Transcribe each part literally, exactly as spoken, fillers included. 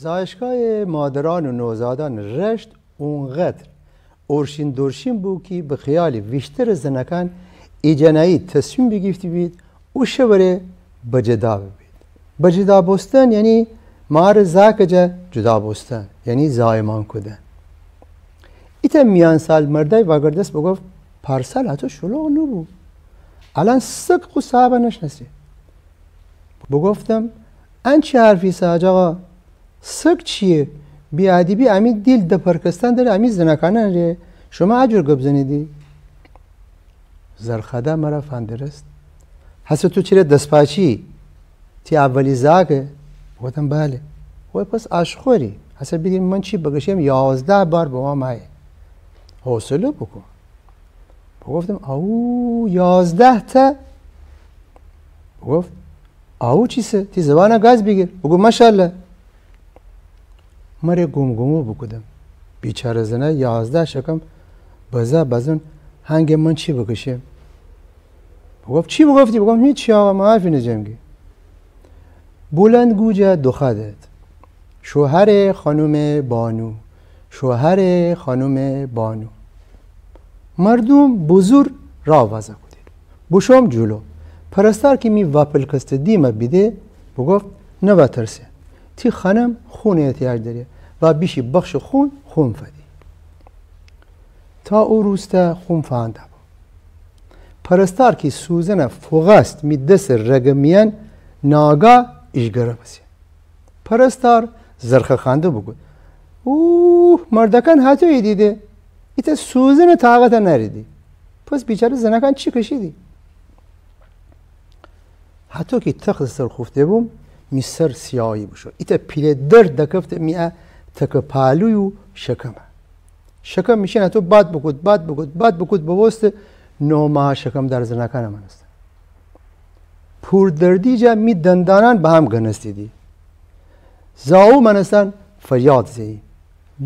زایشگاه مادران و نوزادان رشت اونقدر اورشین دورشین بو کی به خیالی ویشتر زنکان ایجانایی تصمیم بیگیفتی بید او شوره بجدا ببید. بجدا بوستن یعنی مار زاک جا جدا بوستن، یعنی زایمان کودن. ایتأ میانسال مردای واگردست بوگفت: پارسال هتو شلوغ نوبو. الان سک خو صاحبه نشناسی. بوگفتم: ان چی حرفی ایسه حاج آقا؟ سک چیه؟ بی‌ادبی امی دیل دپرکستن دره امی زنکانان ره. شما اجور گپ زنیدی؟ زرخدا مره فندرست. هسه تو چره دسپاچی؟ تی اولی زاکه؟ بوگفتم: بله. وای پس آشخوری. هسه بیدین من چی بکشم، یازده بار بمام آیه. حوصله بوکون. بوگفتم: او یازده تا؟ بوگفت: او چیسه؟ تی زبانه گاز بیگیر. بوگو ماشاءالله. مره گوم‌گومو بوکودم. بیچاره زنه یازده شکم بزه بزن، هنگه من چی بکشم؟ بوگفت: چی بوگفتی؟ بوگفتم: هیچی آقا، من حرفی نزم کی. بلند گوجه دوخادد. شوهر خانم بانو، شوهر خانم بانو. مردوم بزور راه وازه کودید. بوشوم جلو. پرستار کی می واپلکسته دیمه بیده، بوگفت: نوا ترسه. تی خانم خون احتیاج دره و بیشی بخش خون، خون فدی. تا او روسته خون فهنده بو. پرستار کی سوزنه فوقاست می دس رگه میان، ناگاه ایجگره بسه. پرستار زرخه خنده بوکود: اوه، مردکان هتوییدی ده، ایتأ سوزنه طاقته نأریدی. پس بیچاره زنکان چی کشیدی؟ هتو کی تخت سر خوفته بوم، می سر سیاهی بوشو. ایتأ پیله درد دکفته می ا تکه پالوی و شکمه. شکم میشین هتو باد بوکود، باد بوکود، باد بوکود، ببوسته نو ماه شکم‌دار زنکانه مانسته. پور دردی جا می دندانان به هم گنستیدی. زاو مانستن فریاد زه‌یی.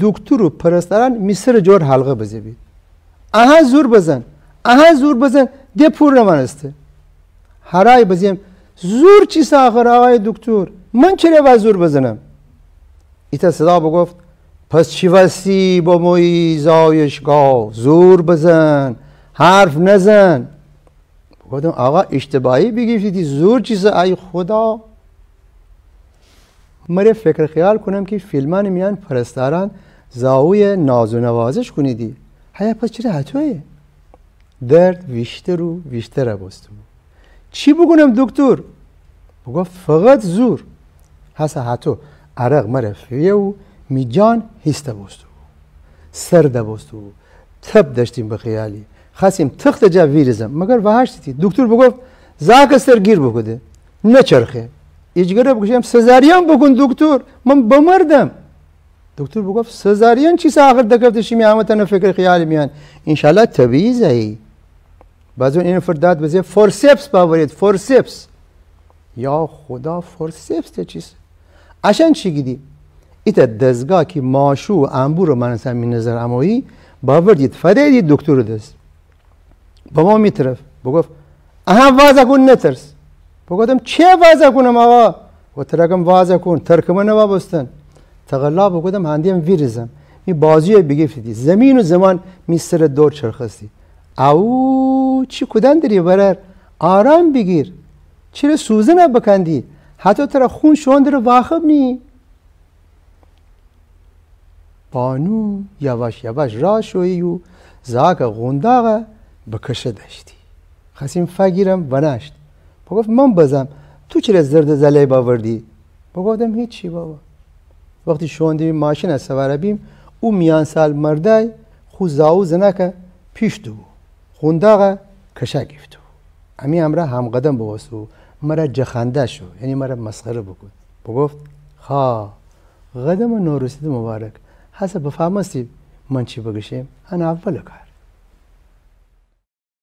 دکتر و پرستاران می سر جور حلقه بزه بید. آها زور بزن، آها زور بزن، ده پور نمانسته. هرای بزیم: زور چیسه آخر آقای دکتر؟ من چره وا زور بزنم؟ ایتأ صدا بوگفت: پس چی وستی بمویی زایشگاه؟ زور بزن، حرف نزن. بوگفتم: آقا اشتباهی بیگیفتیدی، زور چیسه؟ ای خدا. مره فکر خیال کونم کی فیلمأن میان پرستاران زاوی ناز و نوازش کونیدی. هیا پس چره هتویه؟ درد ویشتر و ویشتر بوسته بو. چی بوکونم دکتر؟ بوگفت: فقط زور. هسه هتو عرق مره فیه و می جان هیسته بوسته بو. سرده بوسته بو. تب داشتیم به خیالی. خواستیم تخت جا ویریزم. مگر وهشتیدی. دکتر بوگفت: زاک سر گیر بوکوده. نچرخه. ایجگره بکشم. سزارین بوکون دکتر. من بمردم. دکتر بوگفت: سزارین چیسه آخر دکفته شیمی همه‌تأنه فکر خیال میان. انشالله طبیعی زه‌یی. بعضون اینه فر داد بزه: فورسپس باورید، فورسپس. یا خدا، فورسپس ده چیسه؟ اشأن چی گیدی؟ ایتأ دستگاه کی ماشو و انبور مانستن می نظر امویی، باوردید فدیدی دکتر دس. بمو می طرف. بوگفت: آها وازه کون، نترس. بوگفتم: چه وازه کونم آقا؟ و ترکم وازه کون، ترکمه نوا بوستن. تقلا بوکودم هندیم ویریزم. می بازویه بیگیفتیدی. زمین و زمان می سر دور چرخستی. او چی کودن دری برار؟ آرام بیگیر. چره سوزنه بکندی؟ هتو تره خون شون دره واخب نیی؟ بانو یواش یواش راه شویی و زاکه قونداغه به کشه داشتی. خواستیم فگیرم، ونشت. بوگفت: من بزم، تو چره زرد زله‌ی باوردی؟ بوگفتم: هیچی بابا. وختی شوندیمی ماشینه سواره بیم، او میانسال مردای خو زاو زنکه پیش دوبو. قونداغه کشه گیفتو. امی امرأ همقدم بوبوستو. مره جه خنده شو، یعنی مره مسخره بوکود. بوگفت: خا، قدم نوروسیده مبارک. هسه بفهمستی من چی بکشم؟ ان اول کار.